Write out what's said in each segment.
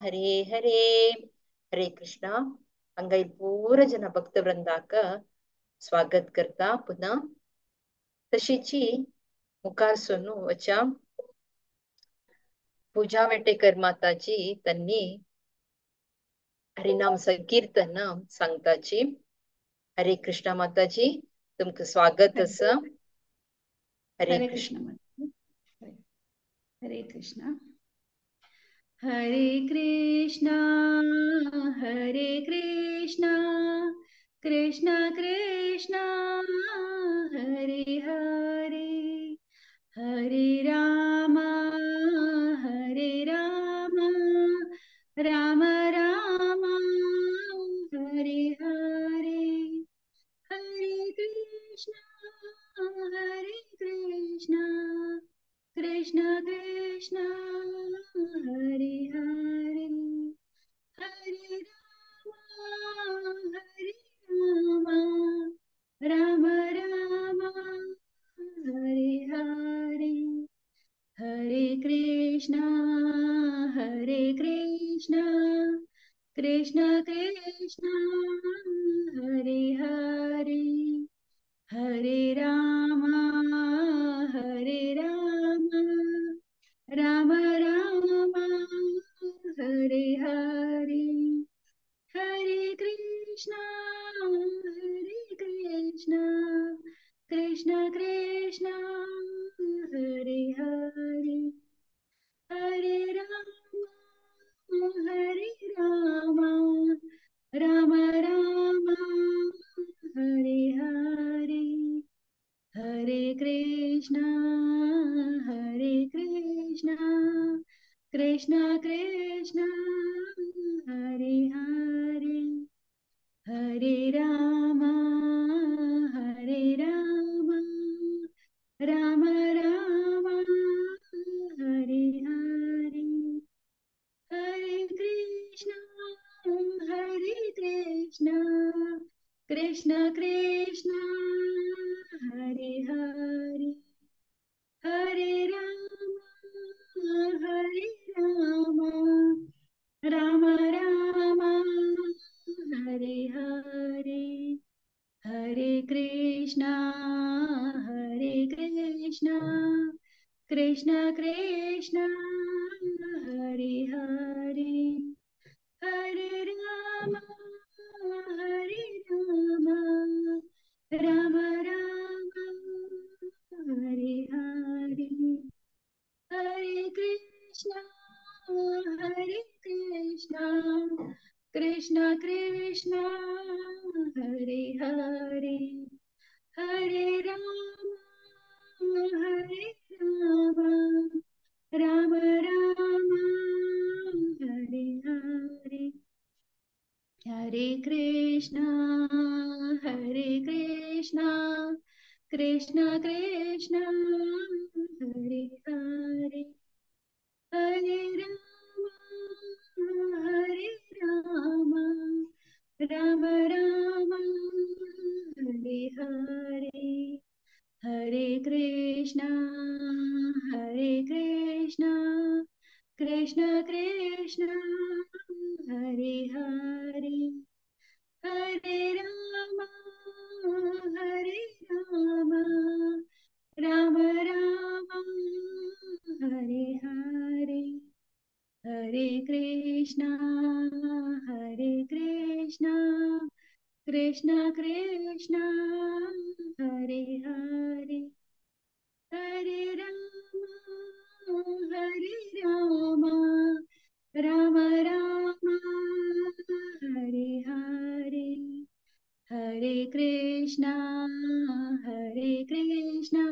हरे हरे। हरे कृष्णा। हांगा पूरा जन भक्तवृंदाक स्वागत करता पुन्हा तशीची मुखार सोनू वच्या पूजा वेटेकर माताजी त्यांनी हरिनाम संकीर्तन सांगताची। हरे कृष्णा माताजी, तुमका स्वागत आसा। हरे हरे कृष्ण। कृष्ण। हरे कृष्ण। हरे कृष्णा हरे कृष्णा कृष्णा कृष्णा हरे हरे, हरे राम हरे राम राम राम हरे हरे, हरे कृष्णा हरे कृष्णा कृष्ण कृष्ण हरे हरे, हरे राम हरे राम राम राम हरे हरे, हरे कृष्णा हरे कृष्णा कृष्ण कृष्ण हरे हरे, हरे राम हरे राम राम राम हरे हरे, हरे कृष्णा हरे कृष्णा कृष्ण कृष्ण हरे हरे, हरे राम हरे राम राम राम हरे हरे, हरे कृष्णा हरे कृष्णा कृष्ण कृष्ण हरे हरे, हरे राम हरे राम राम राम हरे हरे, हरे कृष्णा हरे कृष्णा कृष्ण कृष्ण हरे हरे, हरे राम हरे राम राम राम हरे हरे, हरे कृष्णा हरे कृष्णा कृष्ण कृष्ण हरे हरे, हरे राम हरे राम राम राम हरे हरे, हरे कृष्णा हरे कृष्णा कृष्ण कृष्ण हरे हरे, हरे राम हरे राम राम राम हरे हरे, हरे कृष्णा हरे कृष्णा कृष्ण कृष्ण हरे हरे, हरे राम हरे राम राम राम हरे हरे, हरे कृष्णा हरे कृष्णा कृष्ण कृष्ण हरे हरे, हरे राम हरे राम राम राम हरे हरे, हरे कृष्णा हरे कृष्णा कृष्ण कृष्ण हरे हरे, हरे राम हरे राम राम राम हरे हरे, हरे कृष्णा हरे कृष्णा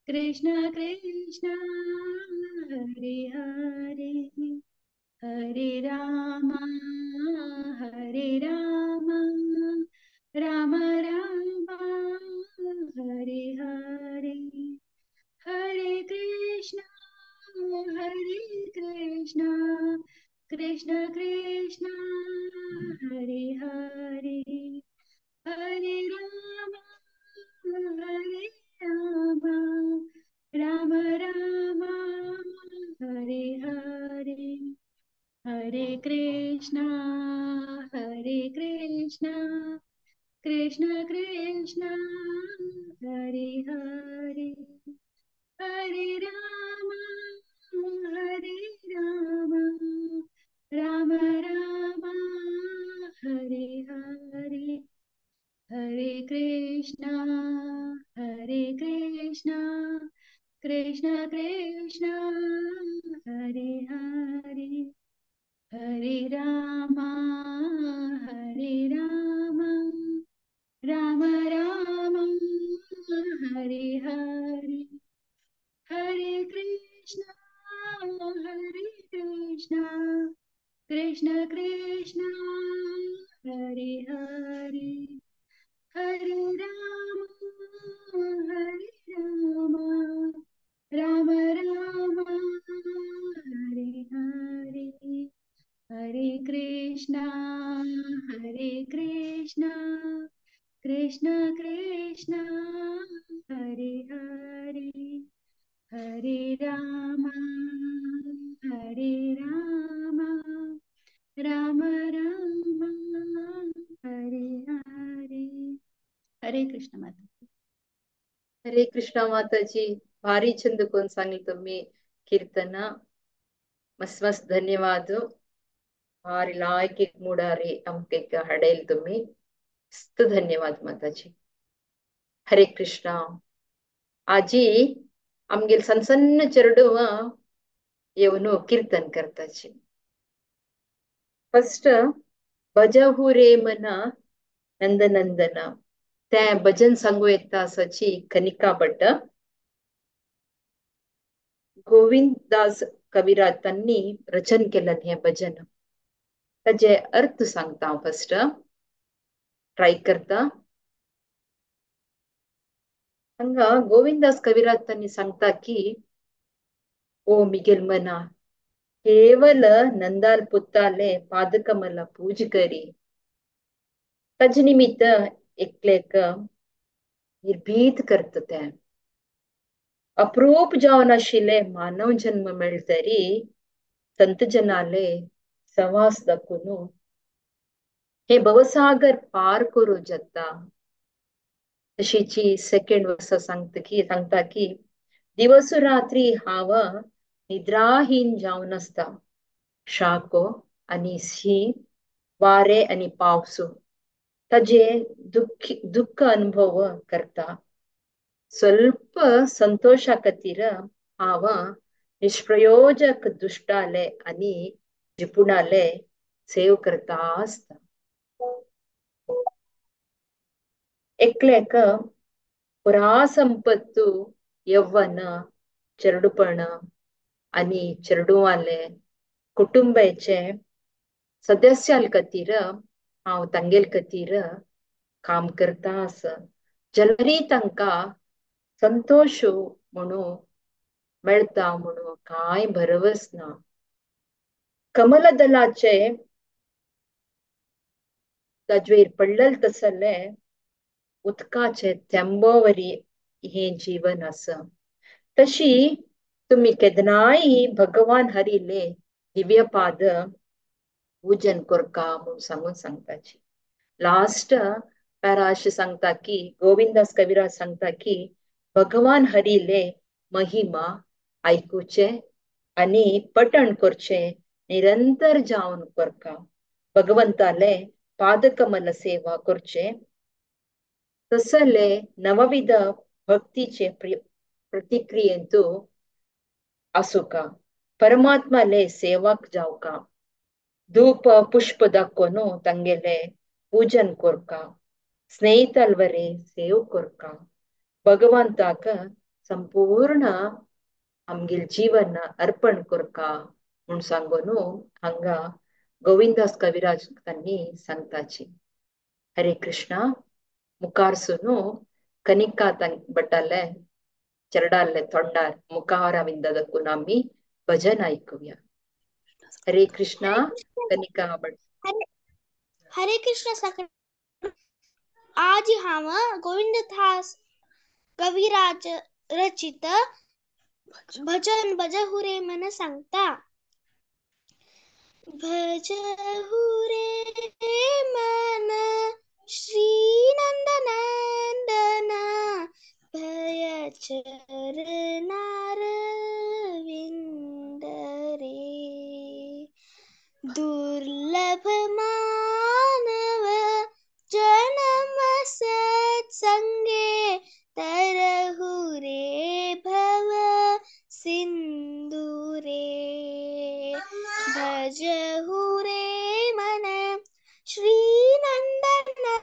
कृष्ण कृष्ण हरे हरे, हरे राम हरे राम राम राम हरे हरे, हरे कृष्णा हरे कृष्णा कृष्ण कृष्ण हरे हरे, हरे राम हरे राम राम राम हरे हरे, हरे Hare Krishna Hare Krishna Krishna Krishna Hare Hare, Hare Rama Hare Rama Rama Rama Hare Hare, Hare Krishna Hare Krishna Krishna Krishna Hare Hare, Hare Rama Hare Rama Rama Rama Hare Hare, Hare Krishna Hare Krishna Krishna Krishna Hare Hare, Hare Rama Hare Rama Rama Rama Hare Hare, Hare Krishna Hare Krishna Krishna Krishna Hare Hare, Hare Rama Hare Rama Rama Rama Hare Hare. Hare Krishna माता. हरे कृष्ण माताजी, भारी छंद कोण सांगले तुम्ही कीर्तन, मस्त मस्त धन्यवाद. भारी लायक एक मुडारे अमके हडेल तुम्ही, मस्त धन्यवाद माताजी. हरे कृष्ण. आजी आमगेल सन्न सन्न चेरडुव येवन कीर्तन करताची. फर्स्ट भजहु रे मना नंदनंदना ते भजन सांगू येता आसाची कनिका भट्ट. गोविंददास कविराज तांणी रचन केलें हें भजन. ताजे अर्थ सांगता हांव, फर्स्ट ट्राय करता. हांगा गोविंददास कविराज तांणी सांगता की ओ मिगेल मना केवल नंदाल पुत्ताले पादकमला पूज करी ताजे निमित्त एकलेक निर्भीत करता तें. अप्रूप जावन आशिल्ले मानव जन्म मेळतरी संत जनाले सवास दाखोवन हे भवसागर पार करूं जाता. तशीची सेकेंड वर्सा सांगता की दिवस रात्री हांव निद्राहीन जावन आसता. शाको आनी शी वारे आनी पावस ताजे दुःख अनुभव करता. ಸ್ವಲ್ಪ संतोषा खातीर हांव निष्प्रयोजक दुश्टाले आनी जिपुणाले सेव करता आसता. एकल्याक पुरा संपत्तू यव्वन चेरडुपण आनी चेरडुवाले कुटुंबाचे सदस्यां खातीर हांव तांगेल खातीर काम करता आसा. जाल्यारय तांकां संतोश म्हणून मेळटा म्हणून कांय भरवस ना. कमलदलाचे ताजेर पडलेल तसले उदकाचे थेंबो वरी हें जीवन आसा. तशी तुमी केन्नाय भगवान हरिले दिव्य पाद पूजन करका म्हूण सांगून सांगताची. लास्ट पॅरा अशें सांगता की गोविंदास कविराज सांगता की भगवान हरिले महिमा आयकुचे आनी पठण करचे निरंतर जावन करका. भगवंताले पादकमल सेवा करचे तसले नवविध भक्तीचे प्रतिक्रियेंतु आसुका. परमात्माले सेवाक जावका. धूप पुष्प दाखोवन तांगेले पूजन करका. स्नेहितलवरे सेव करका. भगवंताक संपूर्ण आमगेल जीवन अर्पण करका म्हूण सांगून हांगा गोविंदास कविराज तांणी सांगताची. हरे कृष्णा. मुखार सुनू कनिका भटाले चरडाले तोंडार मुखार दाखोवन आमी भजन आयकुया. हरे कृष्णा. कनिका भट. हरे कृष्ण. सखा आज हांव गोविंददास कविराज रचित भजन भजहुरे मन सांगता. भजहु रे मन श्री नंदनंदन भय चरणारविंद रे। दुर्लभ मानव जन्म सत्संगे तरहु रे भव सिंधु रे। भजहु रे मन श्री नंदनंदन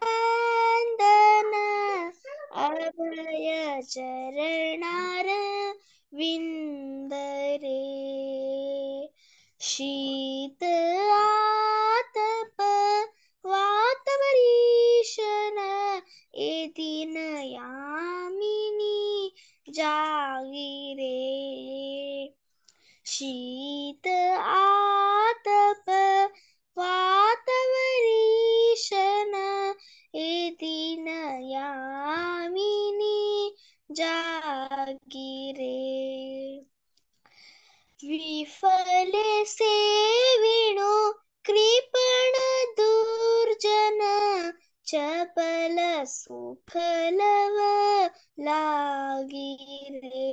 अभय चरणारविंद रे। शीत आतप वातवरीशन ए दिन यामिनी जागी रे। शीत आतप वातवरीशन ए दिन यामिनी जागी रे। विफले सेविणो कृपण दुर्जन चपल सुखलव लागी रे।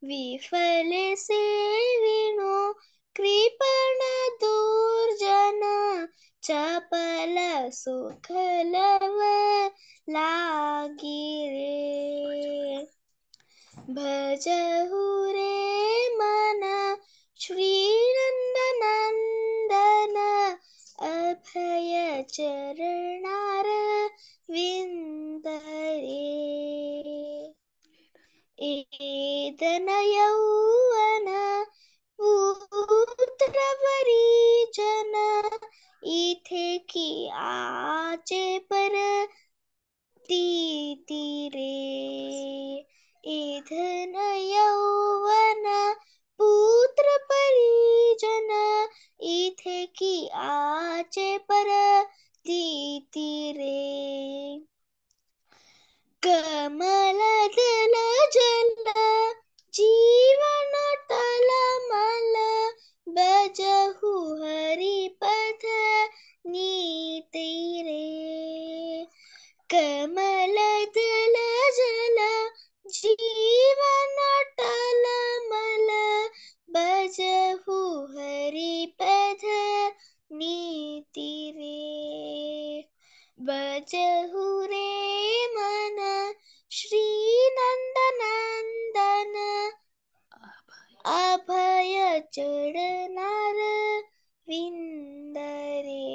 विफले सेविणो कृपण दुर्जन चपल सुखलव लागी रे। भजहु रे मन श्री नंदनंदन अभय चरणारविंद रे। एदन यौवन पुत्र परिजन इथे की आचे पर तीति रे। एधन यौवन पुत्र परिजन इथे की आचे पर तीति रे। कमल दल जल जीवन तलमल बजहु हरि पथ नीति रे। कमल दल जल जीवन तलमल बजहु हरि पथ नीति रे। बजहु रे मन श्री नंदनंदन अभय चरणारविंद रे।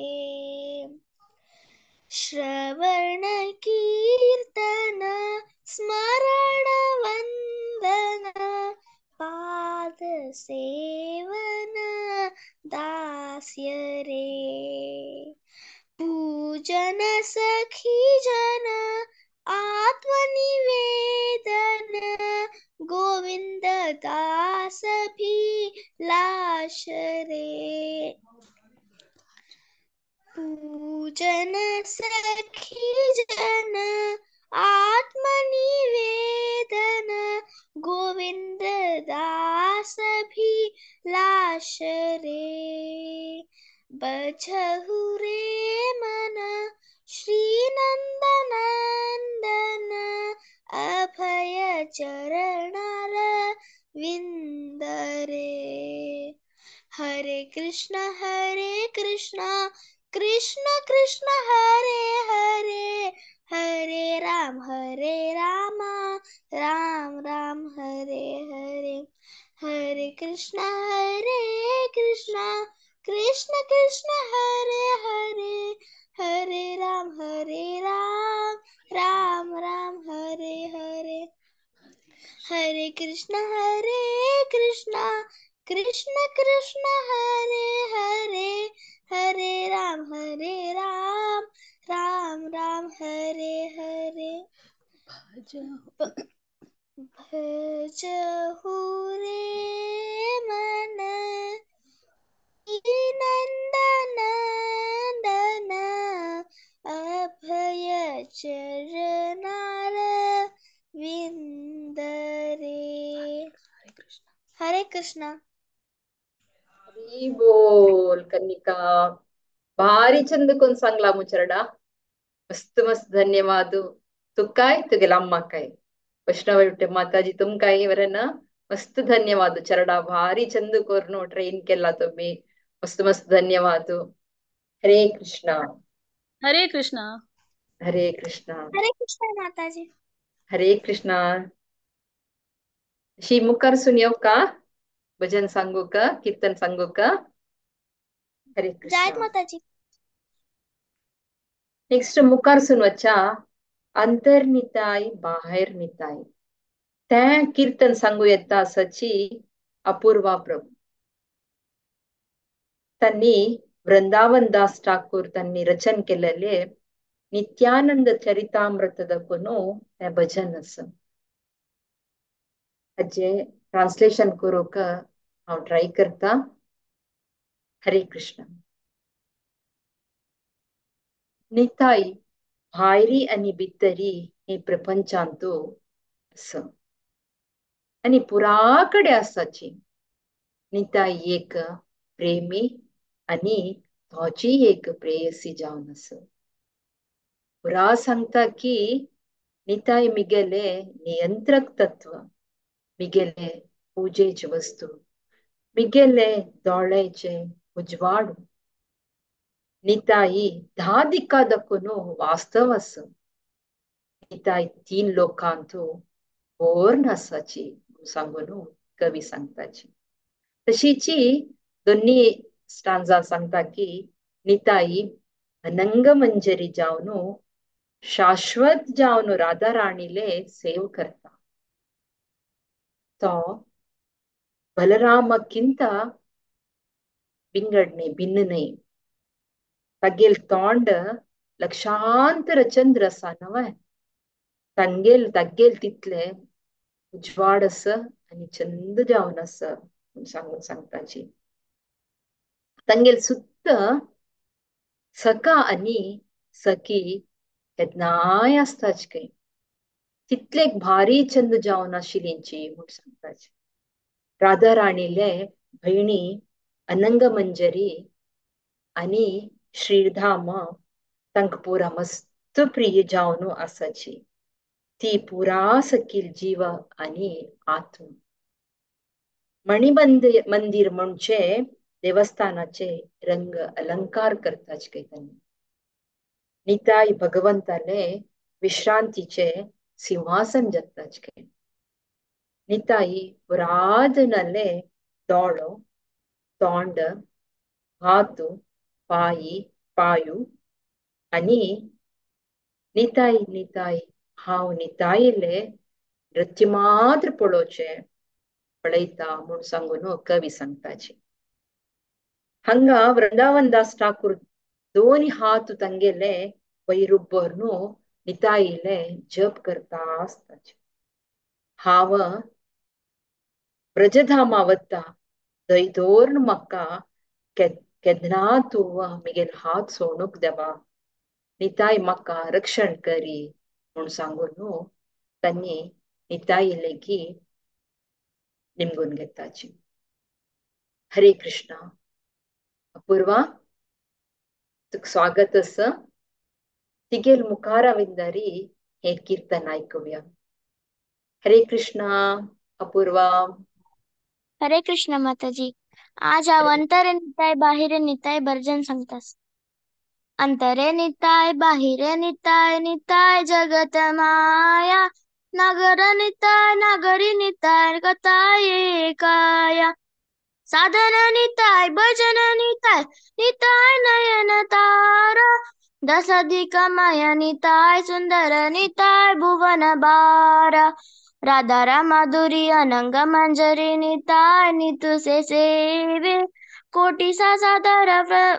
श्रवण कीर्तन स्मरण वंदन पाद सेवन दास्य रे। पूजन सखी जन आत्मनिवेदन गोविंद दास भी लाश रे। पूजन सखी जन आत्मनिवेदन गोविंद दास भी लाश रे। बजहु रे मन श्री नंदनंदन अभय चरणारविंद रे। हरे कृष्ण कृष्ण कृष्ण हरे हरे हरे राम राम राम हरे हरे। हरे कृष्ण कृष्ण कृष्ण हरे हरे हरे राम राम राम हरे हरे। हरे कृष्ण कृष्ण कृष्ण हरे हरे हरे राम राम राम हरे हरे। भजहु रे मन नंदनंदन अभय चरणारविंद रे। हरे कृष्णा। हरे हरी बोल कनिका, भारी चंद कोण सांगला मुचरडा. मस्त मस्त धन्यवाद तुकाय तुगेला अम्माकाय वैष्णव माताजी तुमकाय वरना मस्त धन्यवाद चरडा. भारी चंद कोर्नो ट्रेन केला तुम्ही, मस्त मस्त धन्यवाद. हरे कृष्णा. हरे कृष्णा. हरे कृष्णा. हरे कृष्णा माताजी. हरे कृष्णा. शी मुखार सून येवं का भजन सांगू का कीर्तन सांगू का? हरे जायत कृष्णा. माताजी. नेक्स्ट मुखार सून वच्चा अंतर्निताय बाहेर निताय तें कीर्तन सांगू येता आसाची अपूर्वा प्रभू. त्यांनी वृंदावन दास ठाकूर त्यांनी रचन केलेले नित्यानंद चरितामृतದ कोನು तें भजन आसा. हाजे ट्रान्सलेशन करूंक हांव ट्राय करता. हरे कृष्ण. निताय भायरी आनी भितरी हे प्रपंचांतु आसा आनी पुरा कडेन आसाची. निताय एक प्रेमी आनी तोची एक प्रेयसी जावन आसा. पुरा सांगता की निताय मिगेले नियंत्रक तत्व, मिगेले पुजेचे वस्तू, मिगेले दोळ्याचे उजवाडू. निताई धा दिक्का दाखोवन वास्तव आसा. निताई तीन लोकांतू बोर्न आसाची सांगून कवी सांगताची. तशीची दोन्ही स्टांजा सांगता की निताई अनंग मंजरी जावन शाश्वत जावन राधा राणीले सेव करता. तो बलरामक्किंत विंगडणे भिन्न न्हय. तागेल तोंड लक्षांतर चंद्र आसा न्हय, तांगेल तागेल तितले उजवाड आसा आनी चंद जावन आसा सांगून सांगताची. तांगेल सुत्त सखा आनी सखी केन्नाय आसताच खंय, तितले भारी चंद जावन आशिल्लींची म्हूण सांगताची. राधा राणीले भयणी अनंग मंजरी आनी श्रीधाम तांकां पुरा मस्त प्रिय जावन आसाची. ती पुरा सकील जीव आनी आत्म. मणिबंद मंदिर म्हणजे देवस्थानाचे रंग अलंकार करताच खंय तांणी. निताय भगवंताले विश्रांतीचे सिंहासन जाताच खंय. निताई पुराजनाले दोळो तोंड हात पायी पायू आनी निताई निताई हांव निताईले नृत्य मात्र पळोवचें पळयता म्हूण सांगून कवी सांगताची. हांगा वृंदावन दास ठाकूर दोन हात तांगेले वैरुब्बर न्हू निताईले जप करता आसताचे. हांव ब्रजधामा वता दयदोर्न म्हाका केन्ना तूं मिगेल हात सोडूंक देवा, निताय म्हाका रक्षण करी म्हूण सांगून न्हू तांणी निताई लेगीत निमगून घेताची. हरे कृष्णा. अपूर्वा तुका स्वागत आसा. तिगेल मुखाराविंदारी हे कीर्तन आयकुया. हरे कृष्णा अपूर्वा. हरे कृष्ण माताजी. आज हांव अंतरे निताय बाहिरे निताय भजन सांगतास. अंतरे निताय बाहिरे निताय निताय जगत माया, नगर निताय नागरी निताय कथा एकाया, साधन निताय भजन निताय निताय नयन तारा, दसधिक माया निताय सुंदर निताय भुवन बारा, राधा माधुरी अनंग मंजरी निताय नितुसे सेवे, कोटि सादर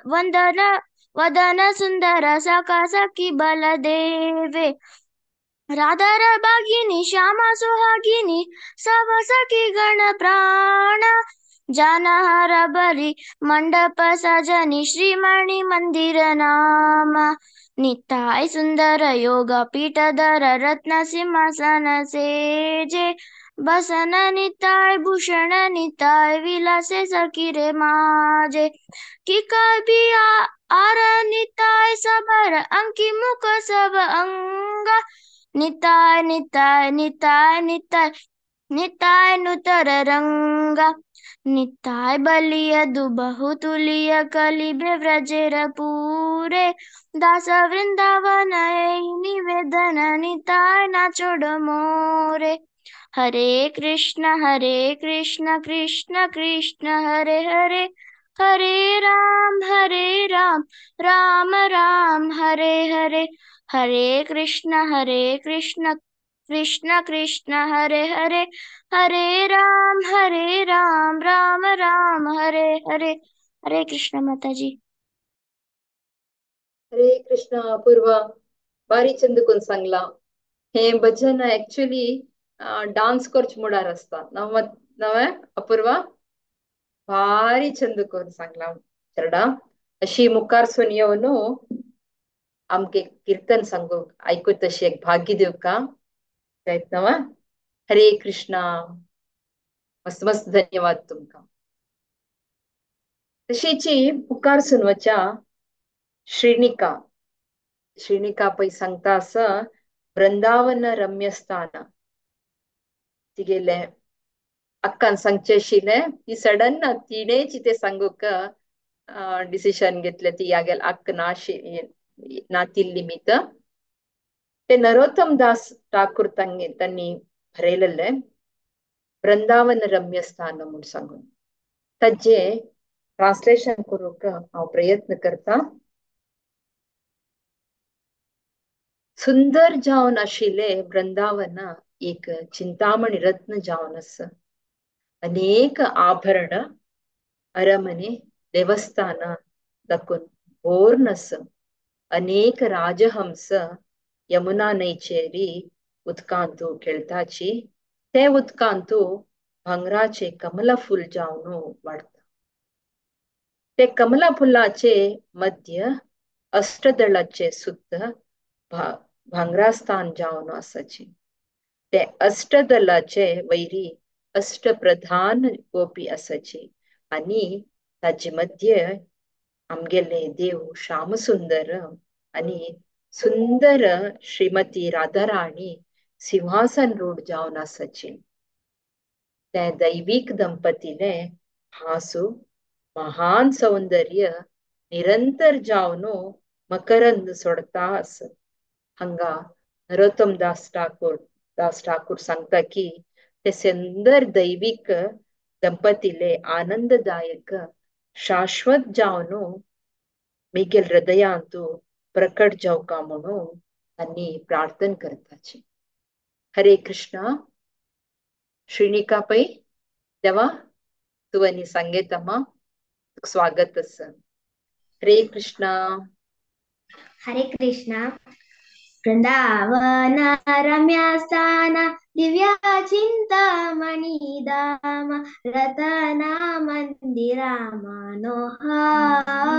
वंदन वदन सुंदर सखा सखी बलदेवे, राधा भागिनी श्यामा सुहागिनी सब सखी गण प्राण, जानहर बरी मंडप सजनी श्रीमणि मंदिर नाम, निताय सुंदर योग पीठधर रत्न सिंहासन सेजे, बसन निताय भूषण निताय विलासे सखी रे माझे। की कभी are Nitai सबर अंकी मुख सब अंगा। निताय निताय निताय निताय निताय नुतर रंगा। निताय बलिय दुबहु तुलिय कलिबे व्रजेर पूरे। दास वृंदावन निवेदन निताय ना छोड़ मोरे। हरे कृष्ण कृष्ण कृष्ण हरे हरे, हरे राम राम राम हरे हरे। हरे कृष्ण कृष्ण कृष्ण हरे हरे, हरे राम राम राम हरे हरे। हरे कृष्ण माता जी। हरे कृष्ण अपूर्वा, बारी चंद कोण सांगला हे भजन एक्चुअली डान्स करच मुडार आसता। नव नवे अपूर्वा भारी चंद कोण सांगला चरडा अशी मुखार सून येवन आमके कीर्तन सांगू आयकू तशी एक भाग्य दिवका जायत नवा। हरे कृष्णा, मस्त मस्त धन्यवाद तुमका। तशीची मुखार सून वच्या श्रीनिका, श्रीनिका पै सांगता असं वृंदावन रम्य स्थान तिगेले अक्कान सांगचे आशिल्लें ती सडन तिणेच ते सांगूक डिसिशन घेतलें ती यागेल अक्क नातील निमित्त ते नरोत्तम दास ठाकूर तांणी बरयलेलें वृंदावन रम्य स्थान म्हूण सांगून ताजें ट्रान्सलेशन करूंक हांव प्रयत्न करता। सुंदर जावन आशिल्लें वृंदावन एक चिंतामणी रत्न जावन आसा। अनेक आभरण अरमने देवस्थान दाखून भोर्न आसा। अनेक राजहंस यमुना न्हंयचेरी उदकांतू खेळटाची ते उदकांतू भांगराचे कमला फूल जावन वाडटा। ते कमला फुलाचे मध्य अष्टदळाचे सुद्द भांगरास्थान जावन आसाची। ते अष्टदलाचे वैरी अष्टप्रधान गोपी आसाची आनी ताजे मध्य आमगेले देव श्यामसुंदर आनी सुंदर श्रीमती राधाराणी सिंहासन रूढ जावन आसाची। ते दैवीक दंपतीले हासू महान सौंदर्य निरंतर जावन मकरंद सोडता आस। हांगा नरोत्तम दास ठाकूर सांगता की ते सुंदर दैवीक दंपतीले आनंददायक शाश्वत जावन मिगेल हृदयांतू प्रकट जावका म्हणून आनी प्रार्थना करताची। हरे कृष्णा। श्रीनिका पै देवा तूं आनी सांगेतमा स्वागत आसा। हरे कृष्णा। हरे कृष्णा। वृंदावन रम्यस्थान दिव्या चिंतामणि धाम रतना मंदिरा मनोहार।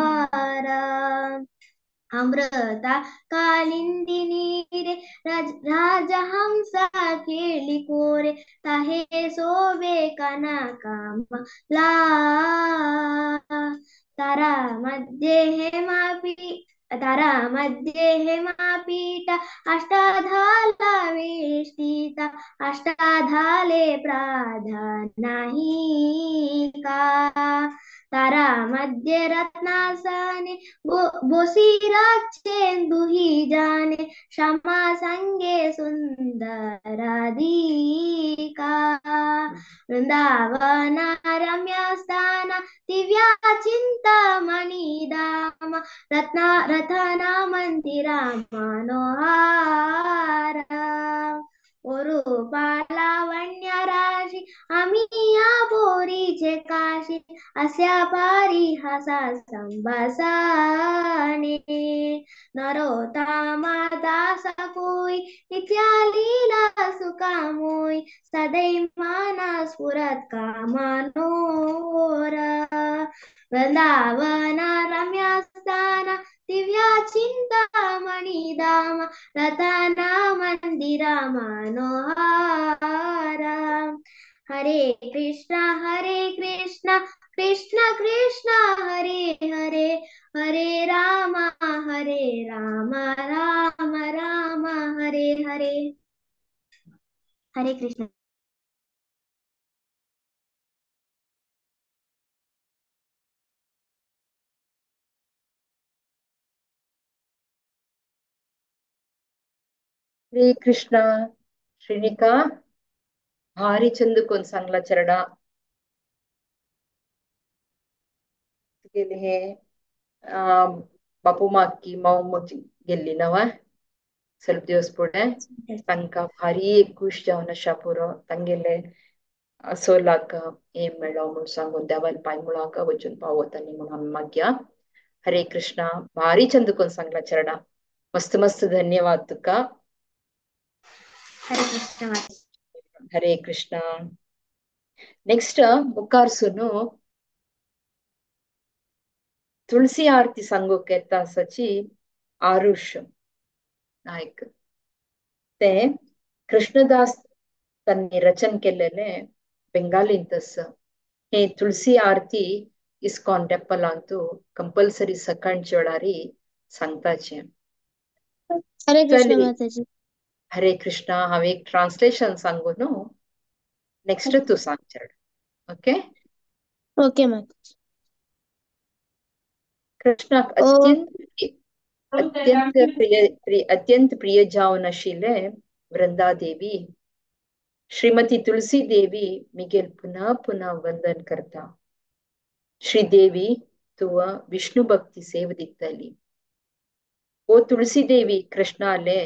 अमृता कालिंदिनी रे राजहंसा केली कोरे ताहे सोबे कनकमला। तारा मध्ये तारा मध्ये हेमापीठ अष्टाधाला वेष्टिता अष्टाधाले प्राधानाही का। तारा मध्ये रत्नासने बोसिराचेंदुही जाने क्षमा संगे सुंदराधिका। वृंदावन रम्यस्थान दिव्या चिंतामणि धाम रत्ना रथना मंदिरा मनोहार। लावण्य राशी आमिया पोरीचे काशी अस्या परिहासा संभासाने। नरोत्तमा दास कोई नित्या लीला सुकामोई सदैव माना स्फुरत कामानोर। वृंदावन रम्यस्थान दिव्या चिंतामणि निदाम रतना मंदिरा मनोहारा। हरे कृष्णा कृष्ण कृष्ण हरे हरे, हरे राम राम राम हरे हरे। हरे कृष्ण। हरे कृष्ण। श्रीनिका भारी चंद कोण सांगला चरडा गेले हे बापू माक्की माऊ मग गेल्ली नवा ಸ್ವಲ್ಪ दिवस पुढे तांकां भारी एक खुश जावन आशा पुरो तांगेले सोलाक एम मेळ्ळो म्हूण सांगून देवान पांय मुळाक वचून पावत आनी म्हणून आमी मागया। हरे कृष्णा। भारी चंद कोण सांगला चरडा, मस्त मस्त धन्यवाद तुका। हरे कृष्ण। हरे कृष्ण। नेक्स्ट मुखार सुनो तुळसी आरती सांगूक येता आसाची आरुष नायक ते कृष्णदास तांणी रचन केलेले बेंगालींतस हे तुळसी आरती इस्कॉन टेम्पलांतू कंपल्सरी सकाळच्या वेळारी सांगताचे। हरे कृष्ण माताजी। हरे कृष्ण। हांव एक ट्रान्सलेशन सांगू न्हू, नेक्स्ट तू सांग चेडो। ओके ओके माताजी। कृष्णाक अत्यंत अत्यंत प्रिय प्रिय अत्यंत प्रिय जावन आशिल्ले वृंदा देवी श्रीमती तुलसी देवी मिगेल पुनः पुनः वंदन करता। श्री देवी तुव विष्णु भक्ती सेव दितली। ओ तुलसी देवी कृष्णाले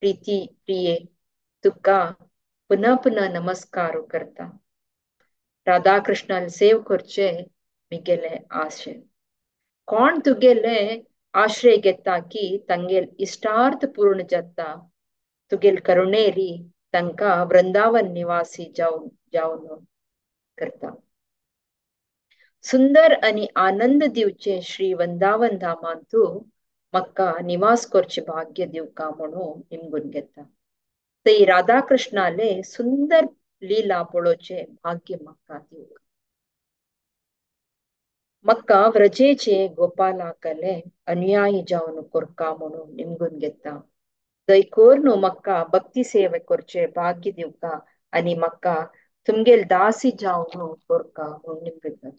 प्रीति प्रिये तुका पुनः पुनः नमस्कार करता। राधा कृष्णाले सेव करचे मिगेले आशे। कोण तुगेले आश्रय घेता की तांगेल इष्टार्थ पूर्ण जाता। तुगेल करुणेरी तांकां वृंदावन निवासी जावन करता। सुंदर आनी आनंद दिवचे श्री वृंदावन धामांतू म्हाका निवास करचे भाग्य दिवका म्हणून निमगून घेता। ते राधा कृष्णाले सुंदर लीला पळोवचे भाग्य म्हाका दिवका। म्हाका व्रजेचे गोपालाकले अनुयायी जावन कोरका म्हणून निमगून घेता। दैकोर म्हाका भक्ती सेवे करचे भाग्य दिवका आनी म्हाका तुमगेल दासी जावन कोरका म्हणून निमगून।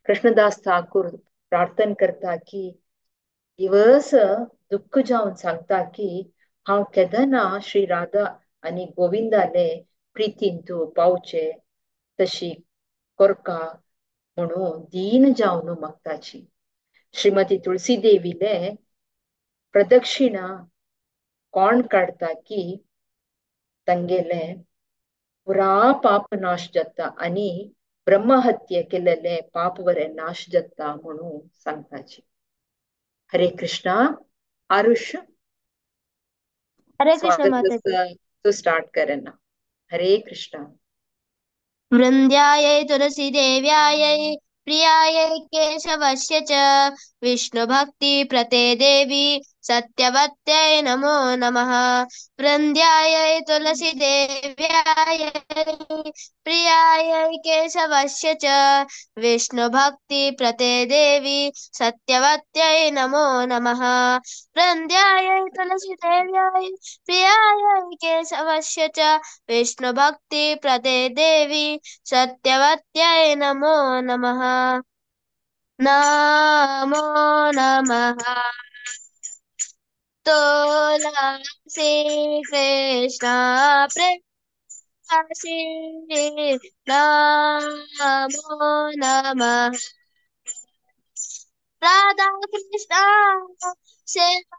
कृष्णदास ठाकूर प्रार्थना करता की दिवस दुःख जावन सांगता की हांव केदना श्री राधा आनी गोविंदाले प्रितीन तूं पावचे तशी कोरका म्हणून दीन जावन मागताची। श्रीमती तुळसी देवीले प्रदक्षिणा कोण काडता की तांगेले पुरा पाप नाश जाता आनी ब्रह्महत्या केलेले पाप वरे नाश जाता म्हणून सांगताची। हरे कृष्णा। आरुष हरे कृष्ण माताजी। तू स्टार्ट करना। हरे कृष्णा। वृन्द्यायै तुलसी देव्यायै प्रियायै केशवस्य च विष्णुभक्ति प्रते देवी सत्यवत्यै नमो नमः। वृन्द्यायै तुलसी देव्यायै प्रियायै केशवस्य च विष्णुभक्ति प्रते देवी सत्यवत्यै नमो नमः। वृन्द्यायै तुलसी देव्यायै प्रियायै केशवस्य च विष्णुभक्ति प्रते देवी सत्यवत्यै नमो नमः। नमो नमः तुलसी कृष्ण प्रेमसी नमो नमः। राधा कृष्ण सेवा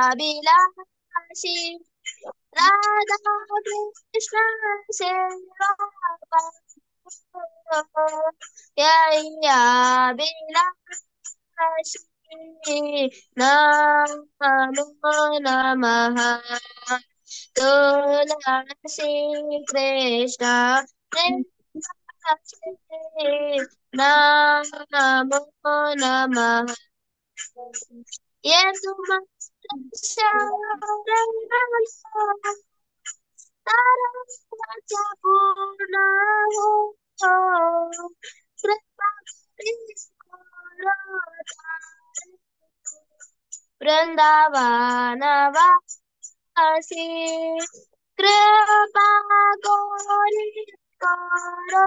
अभिलाषी राधा कृष्ण सेवा अभिलाषी नमो नमः। तुलसी कृष्ण प्रेमसी नमो नमः। ये तुम पूर्ण हो कृपा वृंदावन वासी कृपा गौरी करो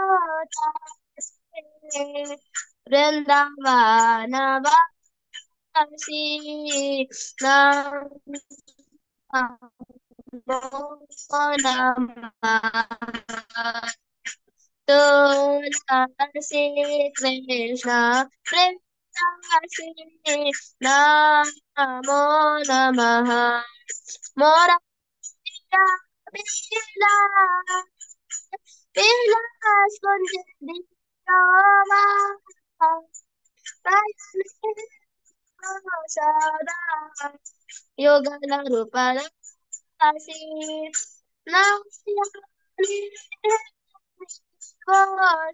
वृंदावन वासी नमो नमः तुलसी कृष्ण प्रेमसी नमो नमः मोरा विलास कुंज सदा योगल रूप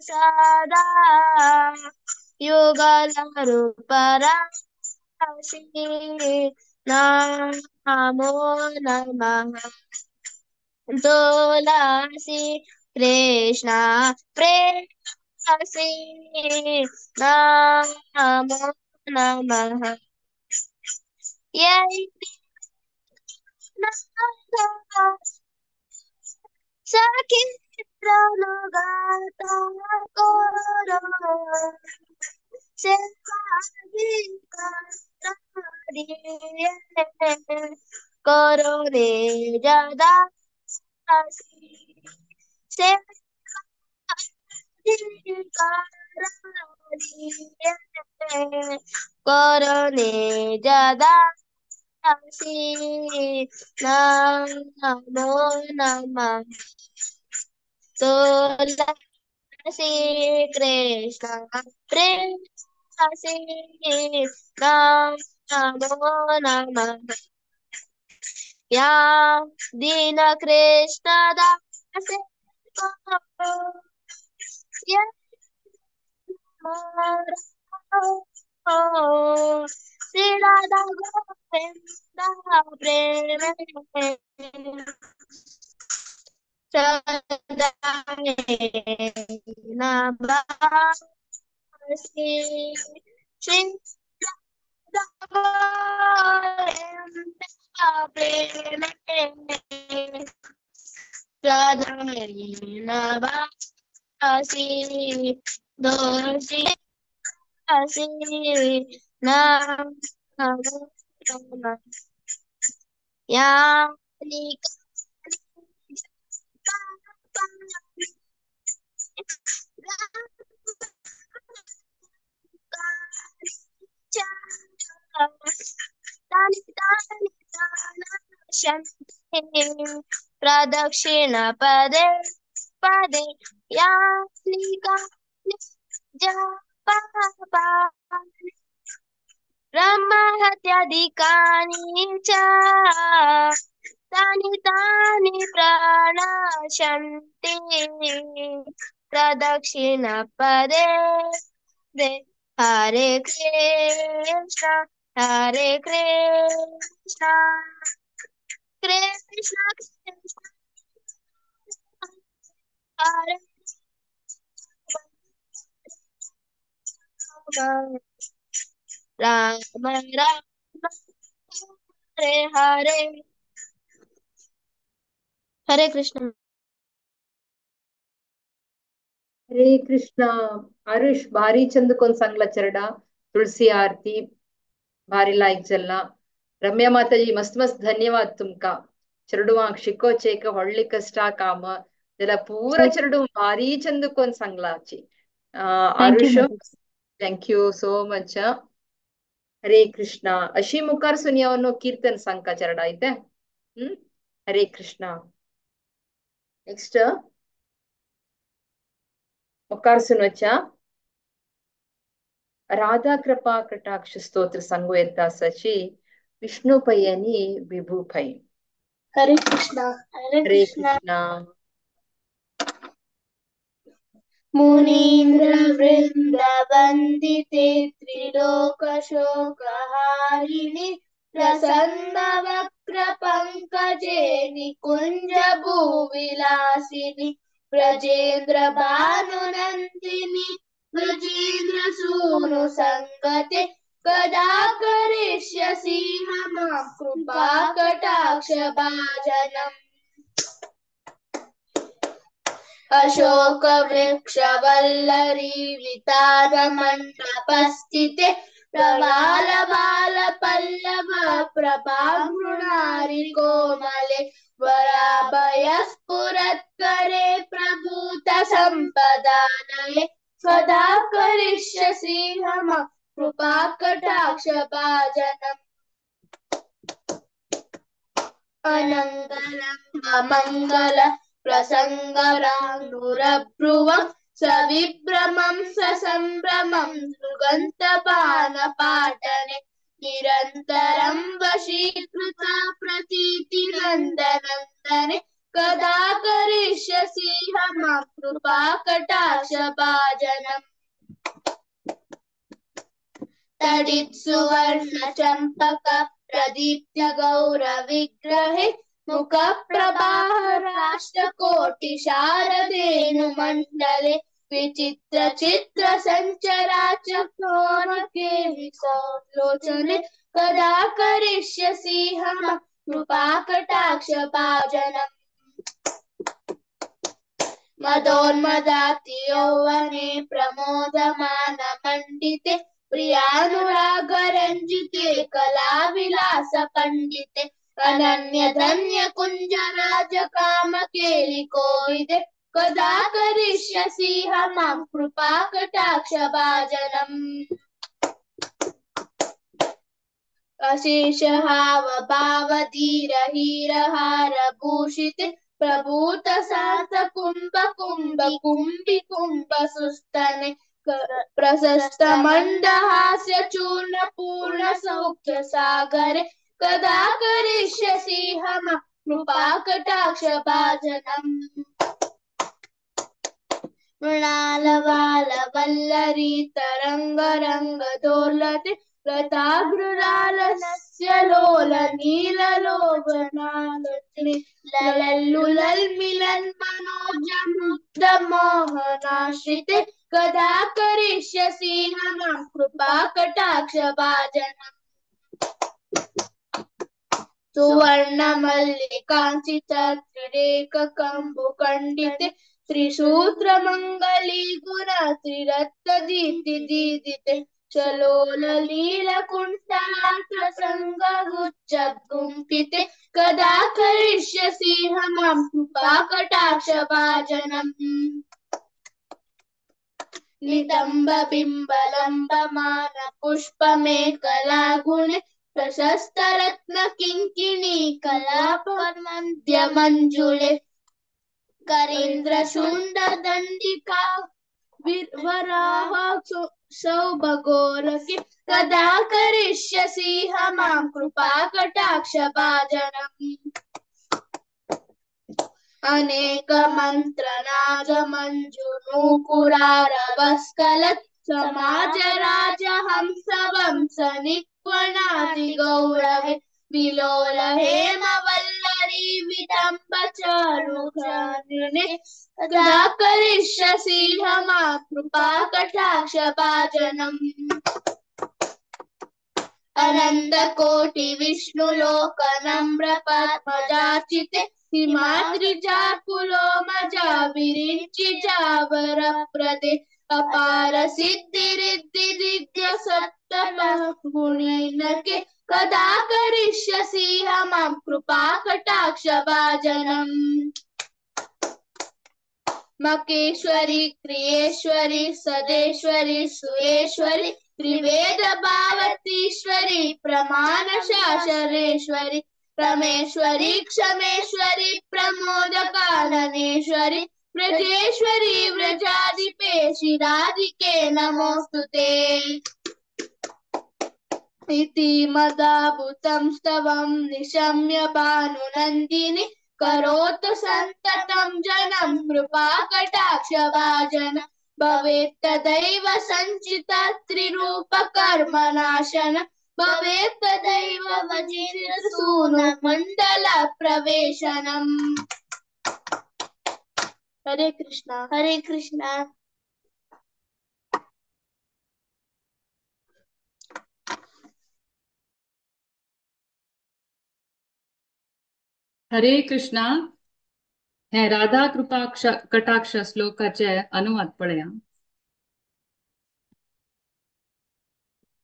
सदा युगल रूप राशि नमो नमः तुलसी कृष्ण प्रेमसी नमो नमः ये सखी गाता करो करो रे जदा से करो ने जदा नमो नमः तुलसी कृष्ण प्रेमसी नमो नमः या दीन कृष्ण दास श्री राधा गोविंद प्रेम सदा श्री प्रेम सदा दोषी यानी प्रदक्षिण पदे पदे यानी ब्रह्म हत्यादिकानि च तानि तानि प्रणश्यन्ति प्रदक्षिण पदे पदे हरे कृष्ण हरे कृष्ण कृष्ण कृष्ण हरे राम राम हरे हरे हरे कृष्ण हरे कृष्ण। आरुष भारी चंद कोण सांगला चरडा तुलसी आरती भारी लायक चलना। रम्या माताजी मस्त मस्त धन्यवाद तुमका चरडुवांक शिकोचे एक व्हडली कष्टा काम जाल्यार पूरा चरडू भारी चंद कोण सांगलाची। Thank you Aarush माताजी। Thank you so much. Hare Krishna. अशी मुखार सुनियावनो कीर्तन सांगका चरडा इते। हरे कृष्णा। नेक्स्ट मुखार सुनोच्या राधा कृपा कटाक्ष स्तोत्र सांगू येता सची विष्णु पै आणि विभू पै। हरे कृष्णा। हरे हरे कृष्णा। कृष्णा। मुनीन्द्र वृन्द वन्दिते त्रिलोकशोकहारिणि प्रसन्न वक्र पङ्कजे निकुञ्ज भूविलासिनि ब्रजेन्द्र भानुनन्दिनि ब्रजेन्द्र सूनु सङ्गते कदा करिष्यसि मां कृपा कटाक्ष भाजनम्। अशोक वृक्ष वल्लरी वितान मण्डपस्थिते प्रवाल बाल पल्लव प्रभामृणारि कोमले वराभयस्फुरत्करे प्रभूत सम्पदानये सदा करिष्यसि मां कृपा कटाक्ष भाजनम्। अनङ्गरङ्ग मङ्गल प्रसङ्गरानुरब्रुवं सविभ्रमं ससम्भ्रमं दुर्गन्तपानपाटने निरन्तरं वशीकृता प्रतीतिनन्दनन्दने कदा करिष्यसि मां कृपा कटाक्ष भाजनम्। तडित्सुवर्ण चम्पक प्रदीप्त गौरविग्रहे मुखप्रभाह राष्ट्रकोटि शारदेनु मण्डले विचित्र चित्र सञ्चराचकोरके लोचने कदा करिष्यसि मां कृपा कटाक्ष भाजनम्। मदोन्मदाति यौवने प्रमोदमान मण्डिते प्रियानुरागरञ्जिते कलाविलास पण्डिते अनन्य धन्य कुञ्ज राज काम केलिकोविदे कदा करिष्यसि मां कृपा कटाक्ष भाजनम्। अशेष हाव भाव धीर हीर हार भूषिते प्रभूत सात कुंभ कुंभ कुंभि कुंभ सुस्तने प्रशस्त मंदहास्य चूर्ण पूर्ण सौख्य सागरे कदा करिष्यसि मां कृपा कटाक्ष भाजनम्। मृणाल वल्लरी तरंग रंग दोलते लतागृरालस्य लोल नीललोचनालोचने ललल्लुलल्मिलन् मनोजमुग्ध मोहनाश्रिते कदा करिष्यसि मां कृपा कटाक्ष भाजनम्। सुवर्ण मल्लिकाञ्चित त्रिरेक कम्बुखण्डिते त्रिसूत्र मङ्गली गुण त्रिरत्न दीप्ति दीदिते चलोल नीलकुण्ठलात्र सङ्गगुच्छ गुम्फिते कदा करिष्यसि मां कृपा कटाक्ष भाजनम्। नितम्ब बिम्बलम्बमान पुष्पमेकला गुणे प्रशस्त रत्न किङ्किणी कलापमन्द्य मञ्जुले करीन्द्र शुण्ड दण्डिका वराह सौभगोलके कदा करिष्यसि मां कृपा कटाक्ष भाजनम्। अनेक मन्त्रनाद मञ्जुनूपुरारवस्खलत् समाज राजहंस वंश निक्वणाति गौरवे विलोल हेम वल्लरी विडम्ब चारुचारिणे कदा करिष्यसि मां कृपा कटाक्ष भाजनम्। अनंत कोटि विष्णु लोक नम्र पद्मजार्चिते हिमाद्रिजाकुलो मजा विरिञ्चि जावरप्रदे अपार सिद्धि रिद्धि दिव्य सप्तम गुणिनके कदा करिष्यसि मां कृपा कटाक्ष भाजनम्। मकेश्वरी क्रियेश्वरी सदेश्वरी सुरेश्वरी त्रिवेद भावतीश्वरी प्रमाण शासनेश्वरी रमेश्वरी क्षमेश्वरी प्रमोद काननेश्वरी व्रजेश्वरी व्रजाधिपेशि राधिके नमोस्तुते। इति मदाभूतं स्तवं निशम्य भानुनन्दिनि करोतु सन्ततं जनं कृपा कटाक्षभाजन भवेत् तदैव संचित त्रिरूप कर्म नाशन भवेत् तदैव वजेन्द्र सूनु मंडल प्रवेशनम्। हरे कृष्णा हरे कृष्णा। हरे कृष्णा। हे राधा कृपा कटाक्ष श्लोकाचे अनुवाद पळया।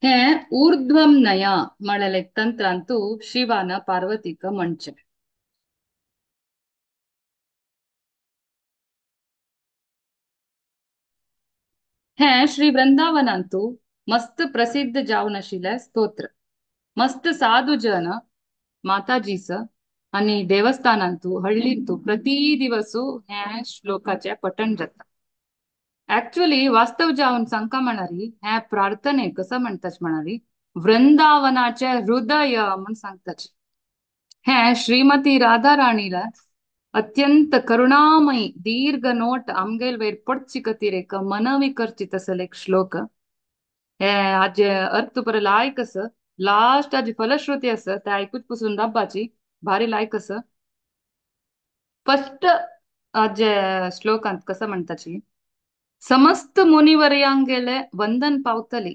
हे ऊर्ध्वम नया म्हळ्यार तंत्रांतु शिवान पार्वतीक म्हणचे। हे श्री वृंदावनांतु मस्त प्रसिद्ध जावन आशिल्लें स्तोत्र। मस्त साधु जन माताजीस आणि देवस्थानांतु हळ्ळींतु प्रति दिवसू हे श्लोकाचे पठण जाता। ऍक्च्युअली वास्तव जावन सांगका म्हणारी हे प्रार्थने कसं म्हणताच म्हणारी वृंदावनाचे हृदय म्हण सांगताच। हे श्रीमती राधा राणीला अत्यंत करुणामयी दीर्घ नोट आमगेल वयर पडची कतिरेक मनवी करची तसले एक श्लोक। हे आजे अर्थ पर लायक आसा, लास्ट आजी फलश्रुती आसा ते आयकूच पसून राबपाची भारी लायक आसा। फस्ट आजे श्लोकांत कसं म्हणताची समस्त मुनिवर्यांगेले वंदन पावतली,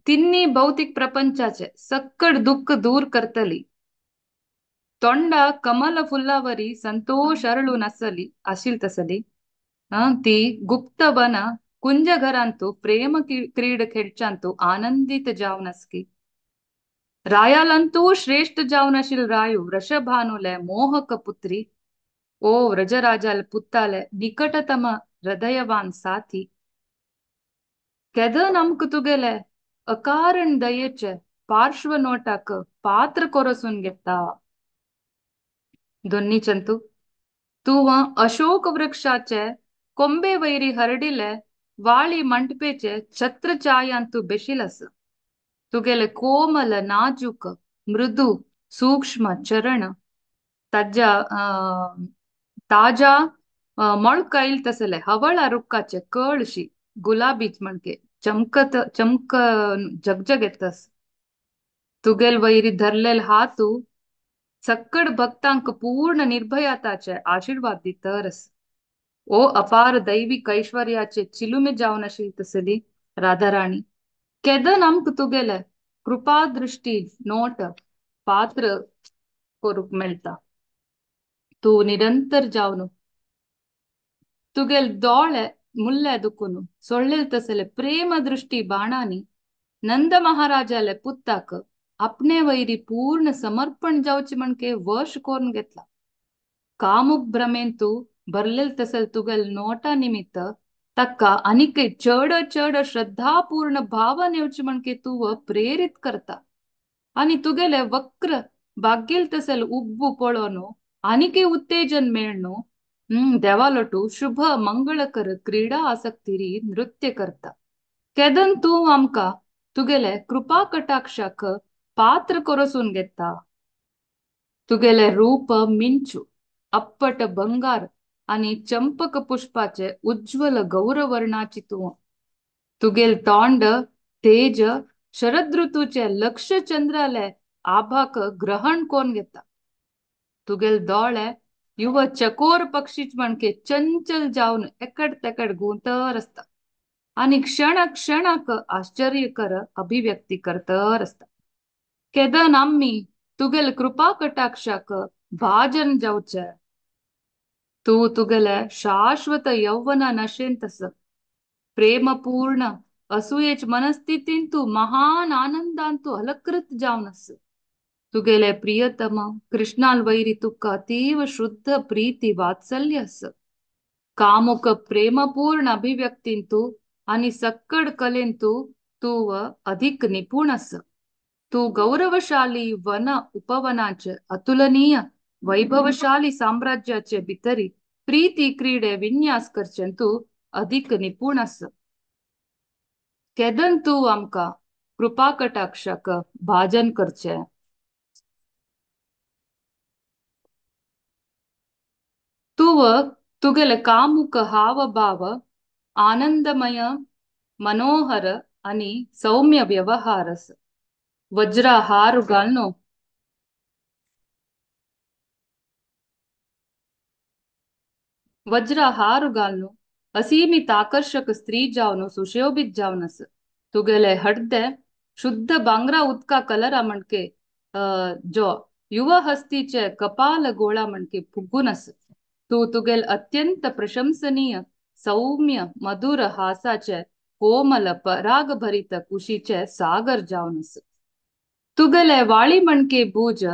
तिन्ही भौतिक प्रपंचाचे सक्कड दुःख दूर करतली, तोंडा कमल फुल्लावरी संतोष अरळून आसली आशील तसली ती गुप्त वन कुंज घरांतु प्रेम क्रीड खेळचांतु आनंदित जावन आसकी, रायालंतू श्रेष्ठ जावन आशील रायू वृषभानुले मोहक पुत्री, ओ व्रजराजाल पुत्ताले निकटतम हृदयवान साथी, केदन आमकां तुगेले अकारण दयेचे पार्श्व नोटाक पात्र कोरसून घेता। दोन्ही चंतु तूं अशोक वृक्षाचे कोंबे वैरी हरडिले वाळी मंटपेचे छत्रछायांतु बेशील आस, तुगेले कोमल नाजूक मृदु सूक्ष्म चरण ताज्या ताजा ಮೊಳಕಾಯಿಲ್ ತಸಲೆ ಹವಳ ರುಕ್ಕಾಚೆ ಕಳಶಿ ಗುಲಾಬೀಚ್ ಮणके चमकत चमक जगजग येतस, तुगेल वैरी धरलेल हातू सक्कड भक्तांक पूर्ण निर्भयताचे आशीर्वाद दितरस। ओ अपार दैविक ऐश्वर्याचे चिलुमे जावन आशिल्ली तसली राधाराणी केदन आमकां तुगेले कृपा दृष्टी नोट पात्र करूंक मेळटा। तूं निरंतर जावन तुगेल दोळे मुल्ले दुखून सोडलेल तसले प्रेम दृष्टी बाणांनी नंद महाराजाले पुत्ताक आपणे वैरी पूर्ण समर्पण जावचे म्हणके वश करून घेतला। कामुक भ्रमेंतु भरलेल तसल तुगेल नोटा निमित्त ताका आनीक चड चड श्रद्धापूर्ण भावन येवचे म्हणके तूं प्रेरित करता आनी तुगेले वक्र बागेल तसल उब्बू पळोवन आनीक उत्तेजन मेळ्ळो देवालोटू शुभ मंगळकर क्रीडा आसक्तीरी नृत्य करता। केदन तूं आमकां तुगेले कृपा कटाक्षाक पात्र कोरसून घेता। तुगेले रूप मिंचू अप्पट बंगार आनी चंपक पुष्पाचे उज्ज्वल गौरवर्णाची तूं, तुगेल तोंड तेज शरद ऋतूचे लक्ष चंद्राले आभाक ग्रहण कोन घेता। तुगेल दोळे युव चकोर पक्षीच म्हणके चंचल जावन एकड तेकड घुंवतर आसता आनी क्षण क्षणाक आश्चर्यकर अभिव्यक्ती करतर आसता। केदन आमी तुगेल कृपा कटाक्षाक भाजन जावचे, तूं तुगेले शाश्वत यौवना नशेन तस प्रेमपूर्ण असूयेच मनस्थितीन तूं महान आनंदान तूं अलकृत जावन आस। तुगेले प्रियतम कृष्णाल वैरी तुका अतीव शुद्ध प्रीती वात्सल्य आस। कामुक प्रेमपूर्ण अभिव्यक्तींतु आनी सक्कड कलेंतु तूं अधिक निपुण आस। तूं गौरवशाली वन उपवनाचे अतुलनीय वैभवशाली साम्राज्याचे भितरी प्रीती क्रीडे विन्यास करचेंतु अधिक निपुण आस। केदन तूं आमकां कृपा कटाक्षाक भाजन करचें। तूं तुगेले कामुक हावभाव आनंदमय मनोहर आणि सौम्य व्यवहारस वज्रा हार घालनो वज्रा हार घालनो असीमित आकर्षक स्त्री जावनो सुशोभित जावनस तुगेले हड्डे शुद्ध बांगरा उदका कलरा म्हणके जो युव हस्तीचे कपाल गोळा म्हणके फुगूनस तू तुगेल अत्यंत प्रशंसनीय सौम्य मधुर हासाचे कोमल परागभरित कुशीचे सागर जावनस तुगेले वाळी म्हणके भुज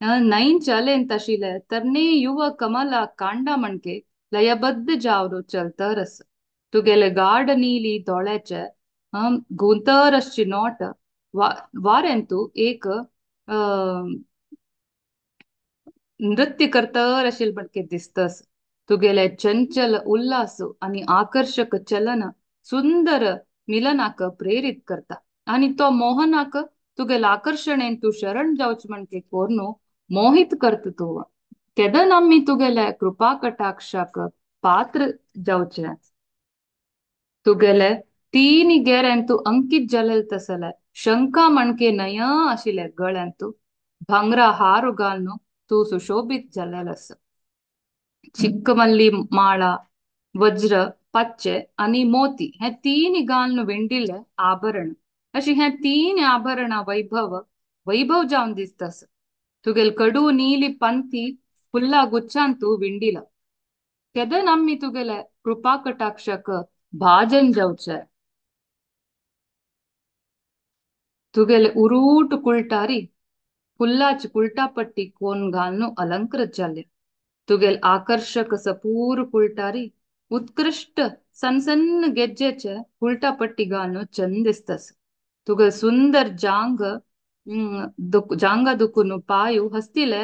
नैन चलेन तशिले तरणे युव कमला कांडा म्हणके लयबद्ध जावनो चलतरस तुगेले गाढ नीली दोळ्याचे गुंतरसची नोट वारेंतू एक नृत्य करतर अशील म्हणके दिसतस तुगेले चंचल उल्हास आणि आकर्षक चलन सुंदर मिलनाक प्रेरित करता आणि तो मोहनाक तुगेल आकर्षणेन तू शरण जावच म्हणके कोर्नो मोहित करत तू केदन आम्ही तुगेले कृपा कटाक्षाक पात्र जावचे तुगेले तीन गेरेन तू अंकित जालेल तसले शंका म्हणके नया आशिले गळ्यांतू भांगरा हार घालनो तू सुशोभित जालेल आसा चिक्कमल्ली माळा वज्र पच्चे आणि मोती हे तीन घालून विंडिल्ले आभरण अशी हे तीन आभरणा वैभव वैभव जावन दिसता तुगेल कडू नीली पंथी फुल्ला गुच्छांतू विंडिला केदन आम्ही तुगेले कृपा कटाक्षक भाजन जावचे तुगेले उरूट कुलटारी फुल्लाची कुलटापट्टी कोण घालून अलंकृत जाले तुगेल आकर्षक सपूर कुलटारी उत्कृष्ट सनसन्न गेज्जेचे कुलटापट्टी घालून चंद दिसतस तुगेल सुंदर जांग जांगा दुखून पायु हस्तिले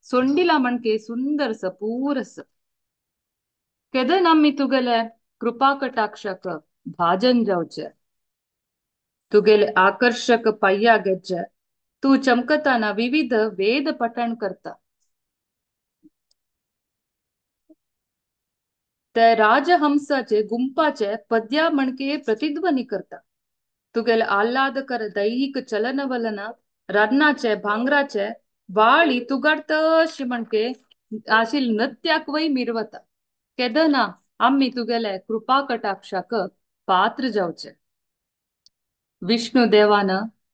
सोंडिला म्हणके सुंदर सपूरस केदन आम्ही तुगेले कृपा कटाक्षक भाजन जावचे तुगेले आकर्षक पाय्या गेज्जे तू चमकताना विविध वेद पठण करता ते राजहंसाचे गुंपाचे पद्या म्हणके प्रतिध्वनी करता तुगेले आल्हादकर दैहिक चलनवलन रन्नाचे भांगराचे वाळी तुगाडतशी म्हणके आशील नृत्याक वय मिरवता केदना आम्ही तुगेले कृपा कटाक्षाक पात्र जावचे विष्णू देवान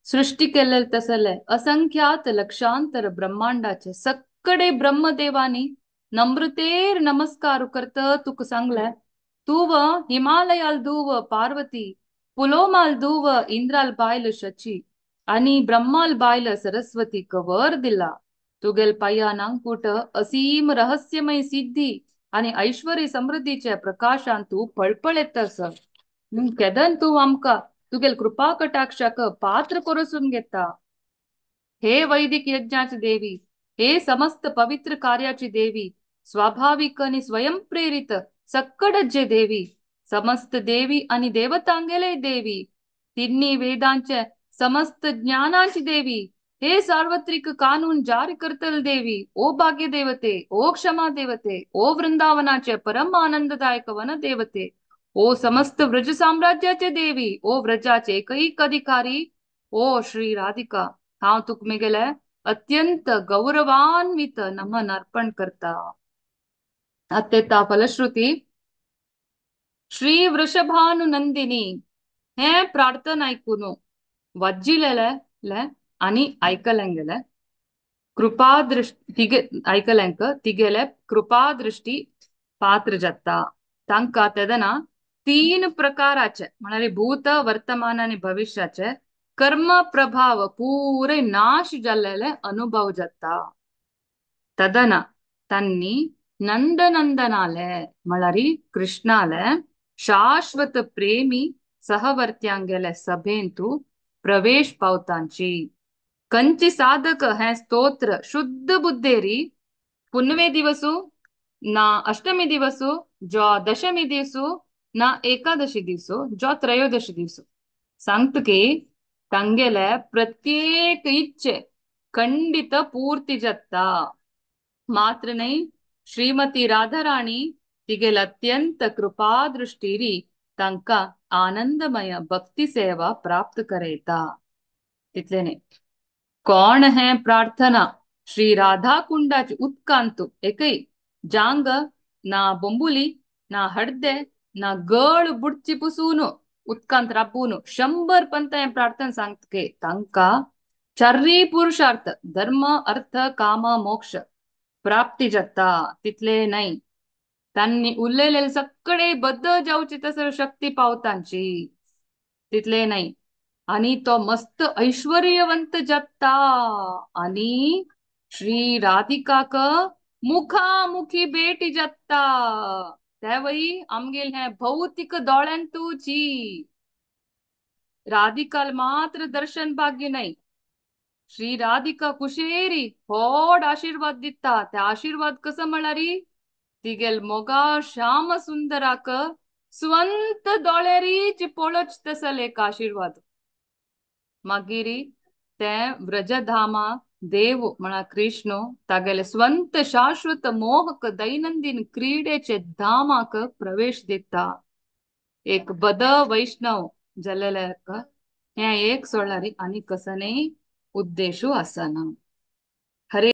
सृष्टी केलेले तसले असंख्यात लक्षांतर ब्रह्मांडाचे सक्कडे ब्रह्मदेवानी नम्रतेर नमस्कार करत तुक सांगले तूव हिमालयाल दूव पार्वती पुलोमाल दूव इंद्राल बायल शची आणि ब्रह्माल बायल सरस्वती कवर दिला तुगेल पाया नांकूट असीम रहस्यमय सिद्धी आणि ऐश्वर्य समृद्धीचे प्रकाशान तू पळपळ येतस केदन तू आमका तुगेल कृपा कटाक्षाक पात्र कोरसून घेता हे वैदिक यज्ञाची देवी हे समस्त पवित्र कार्याची देवी स्वाभाविक आणि स्वयंप्रेरित सक्कडजे देवी समस्त देवी आणि देवतांगेले देवी तिन्ही वेदांचे समस्त ज्ञानाची देवी हे सार्वत्रिक कानून जारी करतल देवी ओ भाग्य देवते ओ क्षमा देवते ओ वृंदावनाचे परम आनंददायक वन देवते ओ समस्त व्रज साम्राज्याचे देवी ओ व्रजाचे एकैक अधिकारी ओ श्री राधिका हांव तुक मेगेले अत्यंत गौरवान्वित नमन अर्पण करता. अत्यंत फलश्रुती श्री वृषभानु नंदिनी हे प्रार्थना ऐकून वाज्जिलेले आणि ऐकलेंगेले कृपादृष्टी तिगे ऐकलेंक तिगेले कृपादृष्टी पात्र जाता. तांकां तेदना तीन प्रकाराचे म्हळ्यार भूत वर्तमान आणि भविष्याचे कर्म प्रभाव पुरे नाश जाल्लेले अनुभव जाता. तदना तांणी नंदनंदनाले म्हळ्यार कृष्णाले शाश्वत प्रेमी सहवर्त्यांगेले सभेंतु प्रवेश पावतांची. कंची साधक हे स्तोत्र शुद्ध बुद्धेरी पुनवे दिवसू ना अष्टमी दिवसू जो दशमी दिवसू ना एकादशी दिवसू जो त्रयोदशी दिवसू सांगत की तांगेले प्रत्येक इच्छे खंडित पूर्ती जाता. मात्र न्हय श्रीमती राधाराणी तिगेल अत्यंत कृपादृष्टीरी तांकां आनंदमय भक्ती सेवा प्राप्त करयता. तितलें न्ही, कोण हें प्रार्थना श्री राधा कुंडाची उदकांतु एकय जांग ना बोंबुली ना हडदे ना गळ बुडची पुसून उदकांत राबून 100 पंत हें प्रार्थना सांगतके तांकां चार्री पुरुषार्थ धर्म अर्थ काम मोक्ष प्राप्ती जाता. तितले न्हय, तांणी उरलेले सगळे बद्द जावची तसर शक्ती पावतांची. तितले न्हय, आणि तो मस्त ऐश्वर्यवंत जाता आणि श्री राधिकाक मुखामुखी भेटी जाता. त्यावळी आमगेल हें भौतिक दोळ्यांतूची राधिकाल मात्र दर्शन भाग्य नाही. श्री राधिका कुशेरी व्हड आशीर्वाद दिता. ते आशीर्वाद कसो म्हळ्यार तिगेल मोगा श्याम सुंदराक स्वंत दोळ्यारीच पळोवच तसल एक आशीर्वाद. मागीर ते व्रजधामा देव म्हणा कृष्ण तागेले स्वंत शाश्वत मोहक दैनंदिन क्रीडेचे धामाक प्रवेश दिता. एक बद वैष्णव जाल्लेल्याक हें एक सोडल्यार आनी कसनेय उद्देशू आसना.